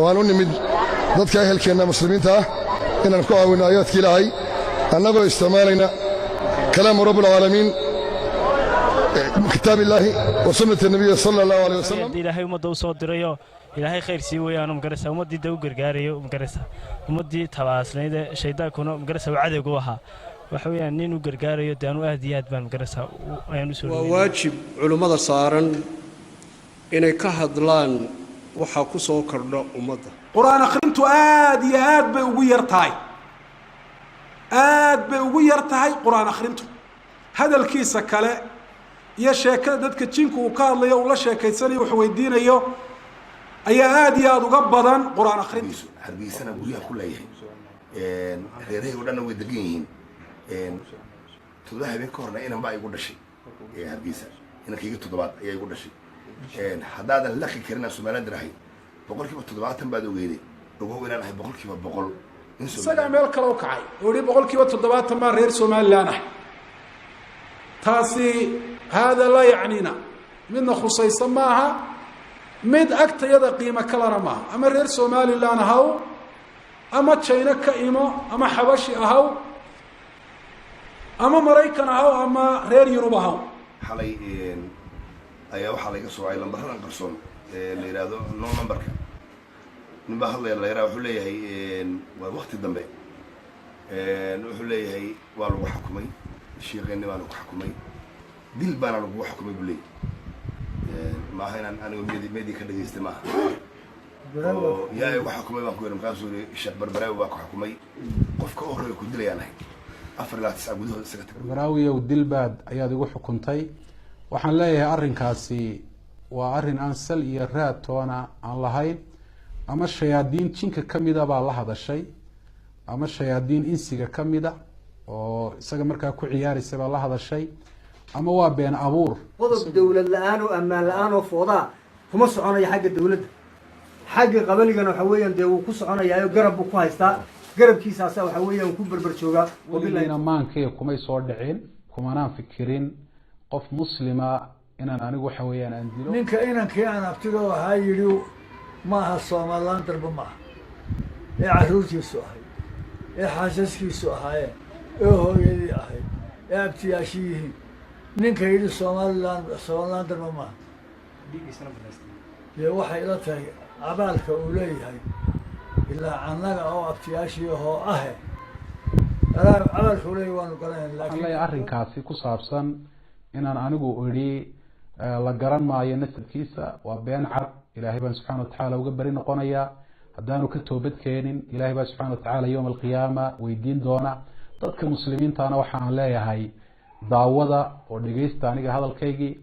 Waan u nimid dadka ehelkeenna Muslimiinta ah inaan ku caawinno aayaadka Ilaahay, annagoo isticmaalayna kalaamu Rabbilcaalamiin, kitaab Illaahi wa sunnati Nabiyi sala Allahu aleyh wasalam. Ilaahay ummadda u soo dirayo, Ilaahay khayr sii weeyaanu, magaraysa, ummaddii da u gargaarayo, magaraysa, ummaddii tabaasnayd shaydaankuna, magaraysa, uu cadowga u ahaa, waxa weeyaan nin u gargaarayo. Dee anu aad iyo aad baan, magaraysa, ayaan u soo Waa waajib culimmada saaran inay ka hadlaan waxaa ku soo kordha ummadda. Qur-aan akhrintu aad iyo aad bay ugu yar tahay, aad bay ugu yar tahay qur-aan akhrintu. Hadalkiisa kale iyo sheekada dadka jinku uu ka hadlayo, uu la sheekaysanayo, wax weydiinayo, ayaa aad iyo aada uga badan qur-aan akhrintu. Hargeysana guryaha ku leeyahay, reerahayg o dhanna way degan yihiin. 7 habeen ka horna inan baa igu dhashay Hargeysa, inankayga toddobaad ayaa igu dhashay. Haddaadan laqi karin aan Somaliland ahay 70% baad ogeyday. Ogow inaan ahay 100%. Isagaa meel kale u kacay oo yihi 70% baan reer Somaliland ah. Taasi hada laa yacniina, midna khusayso maaha, mid agtayada qiimo kalena maaha. Ama reer Somaliland ahaw, ama Jayno ka imo, ama Xabashi ahaw, ama Maraykan ahaw, ama reer Yurub ahaw. Xalay ayaa waxaa laga soocay lambaradan qarsoon la yidhaahdo no numberka. Nin baa hadlaya la yaraa, wuxuu leeyahay waa wakti dambe, wuxuu leeyahay waa lagu xukumay, shiiqeenni baa lagu xukumay, dil baana lagugu xukumay buu leeyahy. Maaha inaan anigu media ka dhagaystay maaha. Oo yaa igu xukumay baan ku yidhi. Markaasuu yidhi Sheekh Barbaraawi baa ku xukumay, qofka u horreeya ku dilayaan ahay, 4 ilaa 9 gudahood isaga tag. Barbaraawiyow, dilbaad ayaad igu xukuntay. Waxaan leeyahay arrinkaasi waa arrin aan sal iyo raad toona aan lahayn. Ama shayaadiin jinka kamida baa la hadashay, ama shayaadiin insiga kamida oo isaga markaa ku ciyaaraysa baa la hadashay, ama waa been abuur. Qodob dawlad la-aan oo ammaan la-aan oo foodaa kuma soconayo xagga dawladda. Xagga qabaligana waxa weeyaan dee wuu ku soconayaayo, garab buu ku haystaa, garabkiisaasa waxa weeyaan ku berber joogaa. Weligiina maankayga kumay soo dhicin, kumanaan fikirin qof Muslima inaan anigu waxa weeyaan aan dilo. Ninka inankii aan abtiga ahaa yidhi maaha Somaliland darba maaha, ee carruurtiisu ahayd, ee xaasaskiisu ahaayeen, ee hooyadii ahayd, ee abtiyaashii yihiin, ninka yidhi Somaliland Somaliland darba maaha, dee waxay ila tahay abaalka uu leeyahay ilaa annaga oo abtiyaashii ahoo ahe abaalka uu leeyahay waanu garanayna. Waxaan laakiin leeyahay arrinkaasi ku saabsan inaan anigu idhi la garan maayo nasabkiisa waa been cad. Ilaahay baan subxana watacaala uga beri noqonayaa. Haddaanu ka toobad keenin, Ilahay baa subxana watacaala yowma alqiyaama weydiin doona. Dadka Muslimiintana waxaan leeyahay daawada oo dhegeysta aniga hadalkaygii.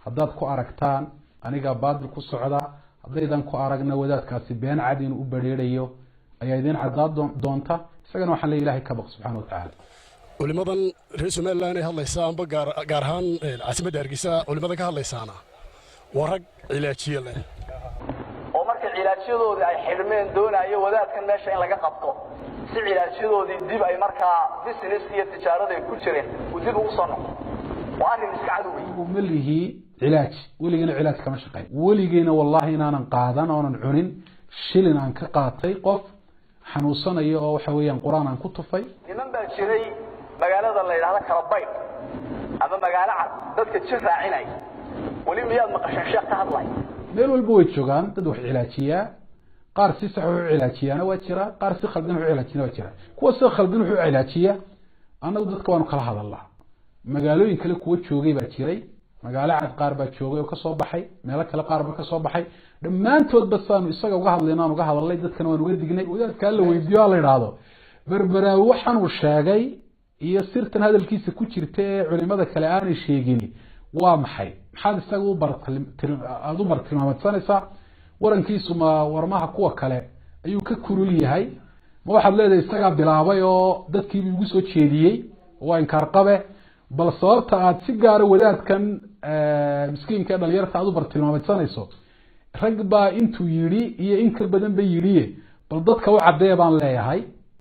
Haddaad ku aragtaan aniga baadil ku socda, haddaydan ku aragna, wadaadkaasi been cad inuu u bareerayo ayaa idin caddaa doonta. Isagana waxaan leeyahay Ilahay ka baq subxana watacaala. Culimadan reer Somaliland ay hadlaysa, amba gaar ahaan caasimadda Hargeysa culimada ka hadlaysaana waa rag cilaajiye leh. Oo marka cilaajyadoodii ay xidhmeen doonaayo wadaadkan meesha in laga qabto, si cilaajyadoodii dib ay markaa business iyo tijaarada ay ku jireen uu dib ugu soo noqdo. Waa arrin iska cadow wey. Ma lihi cilaaj, weligana cilaaj kama shaqeyn, weligiina wallahi inaanan qaadan oonan cunin shilin aan ka qaatay qof xanuunsanayo oo waxa weeyaan Qur-aan aan ku tufay. Niman baa jiray magaalada la yidhahdo Kalabaydh ama Magaalo Cad dadka jir raacinaya. Weli miyaad maqasheen sheekh ka hadlay? Meel walba way joogaan dad wax cilaajiyaa. Qaar si sax wax u cilaajiyaana waa jira, qaar si khaldan wax u cilaajiyana waa jira. Kuwa si khaldan wax u cilaajiya annagu dadka waanu kala hadalnaa. Magaalooyin kale kuwa joogay baa jiray, Magaalo Cad qaar baa joogay oo kasoo baxay, meelo kale qaar baa kasoo baxay. Dhammaantoodba saanu isaga uga hadlayna aan uga hadalnay, dadkana waan uga dignay. Wadaadkaa la weydiiyo, ha la idhaahdo Berberaawi waxaanuu sheegay iyo sirtan hadalkiisa ku jirta ee culimada kale aanay sheegin waa maxay? Maxaad isaga u aada u bartilmaamadsanaysaa? Warankiisu ma warmaha kuwa kale ayuu ka kulul yahay? Ma waxaad leedahay isagaa bilaabay oo dadkiibu igu soo jeediyey, waa inkaar qabe? Bal sababta aad si gaara wadaadkan miskiinka ee dhalinyarta aad u bartilmaamadsanayso, rag baa intuu yidhi iyo in ka badan ba yidhiye, bal dadka u caddee baan leeyahay.